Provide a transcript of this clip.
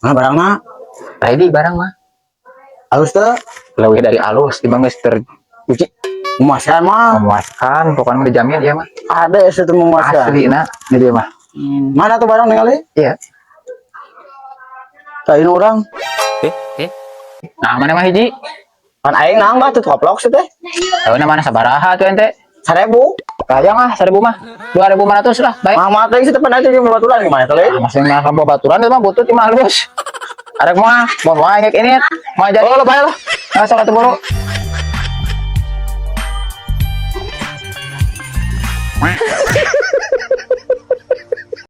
Mana barangna? Ready barang mah. Halus teu? Leuwih dari alus, di geus teruji. Memuaskan mah. Memuaskan, pokoknya mah dijamin ya mah. Ada itu memuaskan. Asli na, di dia mah. Mana tuh barang ningali? Iya. Lain orang. Nah, mana mah hiji? Pan aing nang mah tuh koplok sih teh. Tahu mana sabaraha tuh ente? 1000. Kayang ah, 1000 mah. 2500 lah, baik. Mah mah teh sih teh pan aja jeung babaturan gimana teh? Ah, masih mah kamu baturan itu mah butut mah halus. Arek mah, mau mah ngek ini, mau jadi. Oh, lebay lah. Nah, sok atuh buru.